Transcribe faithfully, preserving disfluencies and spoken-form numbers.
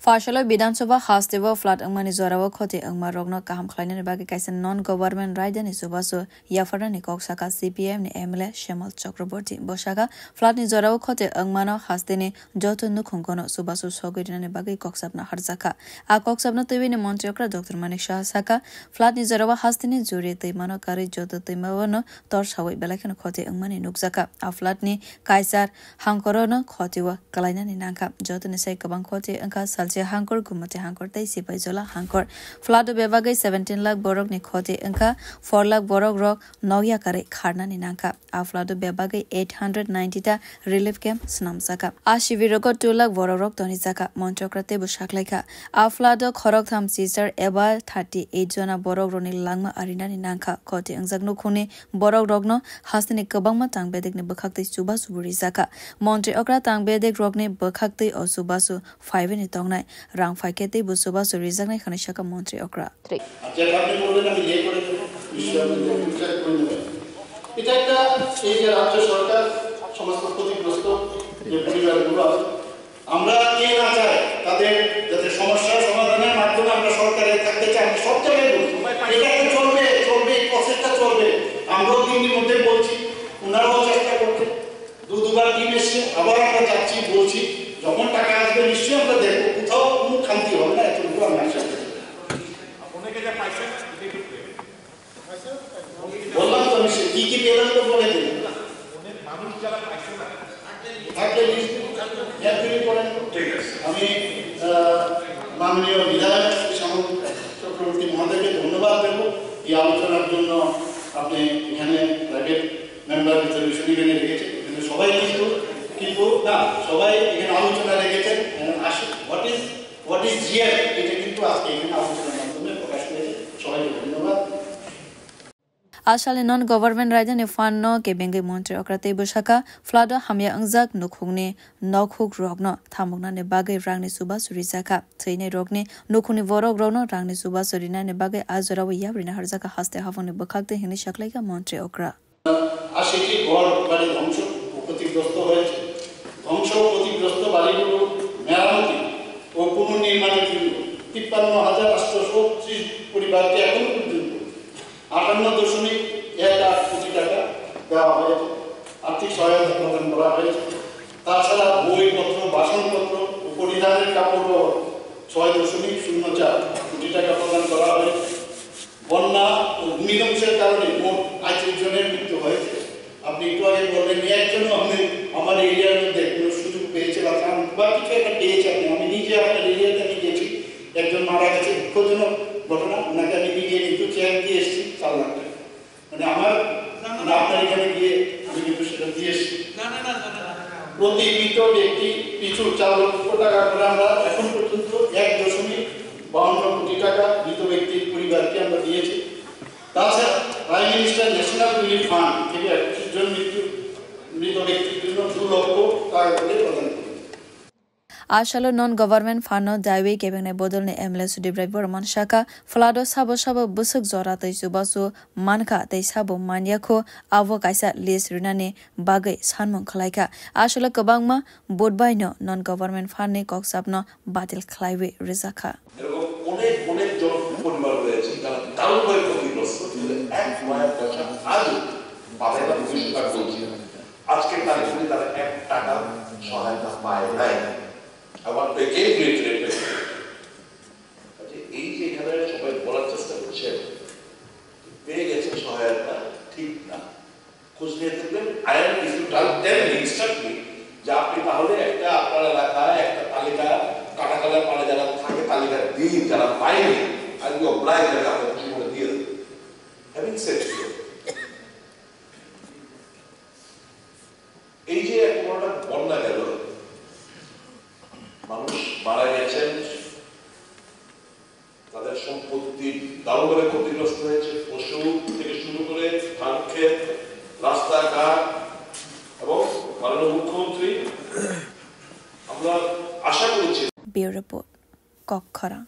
Phasalo Bidhan Sabha hasteo flood wngmani jorao khoti wngmarokno kaham khlainani bagwi kaisa non-government raidani chubachu yapharnani kok sakha C P I M ni M L A Shemal Chakraborty. Bo sakha, flood ni jorao khoti wngmano hasteni joto nukhungono chubachu sogwi rinani bagwi koksapna harjakha. A koksapno twiwini montri okra Doctor Manik Saha sakha, flood ni jorao hasteni juri twimano karwi joto twimano torsawi belai kheno khoti wngmani nukjakha. A flood ni kaisar hangkorono khotio kalainani nangkha. Jotoni sai kwbang khoti wngkha salchi hangkor, gumati hangkor tei sipai jola hangkor. Flood-o bebagwi seventeen lakh borokni khoti wngkha, four lakh borok rok nokya karwi kharnani nangkha. A flood-o bebagwi eight hundred ninety ta relief camp swnamjakha. A shibir rogo two lakh borok rok tonijakha, montri okra teibo saklaikha. A flood-o khoroktham sisar eba thirty eight jona borok rokni langma arinani nangkha. Khoti wngjak nukhungni borok rokno hasteni kwbangma tang bedekni bwkhaktwi chubachu bo rijakha. Montri okra tang bedek rokni bwkhaktwi o chubachu phaiwini tongnai. Rang phaikhe teibo chubachu rijaknai hwnwi sakha montri okra. আর যে আপনি বললেন, আমি ইয়ে করে দেবো, নিশ্চয়ই আপনি দেবেন, চেক করে নেবেন। এটা একটা, এই যে রাজ্য সরকার সমস্ত ক্ষতিগ্রস্ত যে পরিবারগুলো আছে, আমরা কে না চায় তাদের যাতে সমস্যা সমাধানের মাধ্যমে আমরা সরকারে থাকতে চাই, আমরা সব জায়গায় বলছি। এটা তো চলবে, চলবে, এই প্রসেসটা চলবে। আমরাও দিল্লির মধ্যে বলছি, ওনারাও চেষ্টা করছে। দু দুবার টিম এসছে, আবার আমরা যাচ্ছি, বলছি, যখন টাকা আসবে নিশ্চয়ই আমরা দেখবো, কোথাও কোনো খামতি হবে না, এতটুকু আমি আশা করি। অনেকে যা পাইছেন, এটা একটু বললাম তো আমি, সে কি কি পেলাম তো বলে দিলাম। অনেক মানুষ যারা পাইছে না, থাকলে লিস্ট দিন, একদিনই করেন। ঠিক আছে। আমি, আহ, মাননীয় বিধায়ক শ্যামল চক্রবর্তী মহোদয়কে ধন্যবাদ দেব এই আলোচনার জন্য। আপনি এখানে প্রাইভেট মেম্বার রিজলিউশন এখানে রেখেছেন, এখানে সবাই কিন্তু, কিন্তু না, সবাই এখানে আলোচনা রেখেছেন। And আসুন, what is, what is here, এটা কিন্তু আজকে এখানে আলোচনার মাধ্যমে প্রকাশ পেয়েছে। সবাইকে ধন্যবাদ। Asalni non-government raidani fund no kebengwi montri okra teibo sakha, flood-o hamya wngjak nukhungni nokhuk rokno thamuknani bagwi rangni chubachu rijakha. Thwinai rokni nukhungni borok rokno rangni chubachu rinani bagwi a jorao yabrina harjakha haste haphangni bwkhaktwi hwnwi saklaikha montri okra. আশিটি ঘর বাড়ি ধ্বংস ও ক্ষতিগ্রস্ত হয়েছে। ধ্বংস ও ক্ষতিগ্রস্ত বাড়িগুলো মেরামতি ও পুনর্নির্মাণের জন্য তিপ্পান্ন হাজার আটশো ত্রিশ পরিবারকে এখনো পর্যন্ত আটান্ন দশমিক এক আট কোটি টাকা দেওয়া হয়েছে, আর্থিক সহায়তা প্রদান করা হয়েছে। তাছাড়া বইপত্র, বাসনপত্র ও পরিধানের কাপড় ও ছয় দশমিক শূন্য চার কোটি টাকা প্রদান করা হয়েছে। বন্যা ও ভূমিধ্বংসের কারণে মোট পঁয়ত্রিশ জনের মৃত্যু হয়েছে। আপনি একটু আগে বললেন, একজনও আপনি আমার এরিয়ার মধ্যে কোনো সুযোগ পেয়েছে বা ত্রাণ বা কিছু একটা পেয়েছে আপনি। আমি নিজে আপনার এরিয়াতে আমি গেছি, একজন মারা গেছে, দুঃখজনক ঘটনা। ওনাকে আমি নিজে কিন্তু চেক দিয়ে এসেছি চার লাখ টাকা। মানে আমার, মানে আপনার এখানে গিয়ে আমি কিন্তু সেটা দিয়ে এসেছি। প্রতি মৃত ব্যক্তি পিছু চার লক্ষ টাকা করে আমরা এখন পর্যন্ত এক দশমিক বাউন্ন কোটি টাকা মৃত ব্যক্তির পরিবারকে আমরা দিয়েছি। তাছাড়া prime minister national relief fund থেকে একত্রিশ জন মৃত্যু, মৃত ব্যক্তির জন্য দু লক্ষ টাকা করে প্রদান করেছি। Asalo non-government fund no daiwi kebengnai bodolni M L A Sudip Rai Borman sakha, flood o sabo sabo bwswk jora tei chubachu mankha tei sabo manyakho, abo kaisa list rinani bagwi sanmung khwlaikha. Asalo kwbangma budbaino non-government fund ni koksapno batil khwlaiwi rwjakha. এরকম অনেক অনেক জন পরিবার রয়েছে যারা দারুণভাবে ক্ষতিগ্রস্ত, কিন্তু এক নয়া পয়সা আজও পাবে না, ভবিষ্যৎ আর বলছি না। আজকের তারিখে তারা এক টাকা সহায়তা পায় নাই। I want to again reiterate, যে এই যে এখানে সবাই বলার চেষ্টা করছেন, পেয়ে গেছে সহায়তা, ঠিক না। খোঁজ নিয়ে দেখবেন, I am, if you tell, tell me, instruct me, যে আপনি তাহলে একটা আপনার এলাকায় একটা তালিকা, কাটাখালের পাড়ে যারা থাকে তালিকা দিন, যারা পায়নি, I will be obliged, আমি আপনাকে খুশি মনে দিয়ে দেবো। Having said so, এই যে এত বড় একটা বন্যা গেল, মানুষ মারা গেছেন, তাদের সম্পত্তি দারুণভাবে ক্ষতিগ্রস্ত হয়েছে, পশু থেকে শুরু করে ধান ক্ষেত, রাস্তাঘাট, এবং মাননীয় মুখ্যমন্ত্রী, আমরা আশা করেছি Bureau Report, Kokkhorang.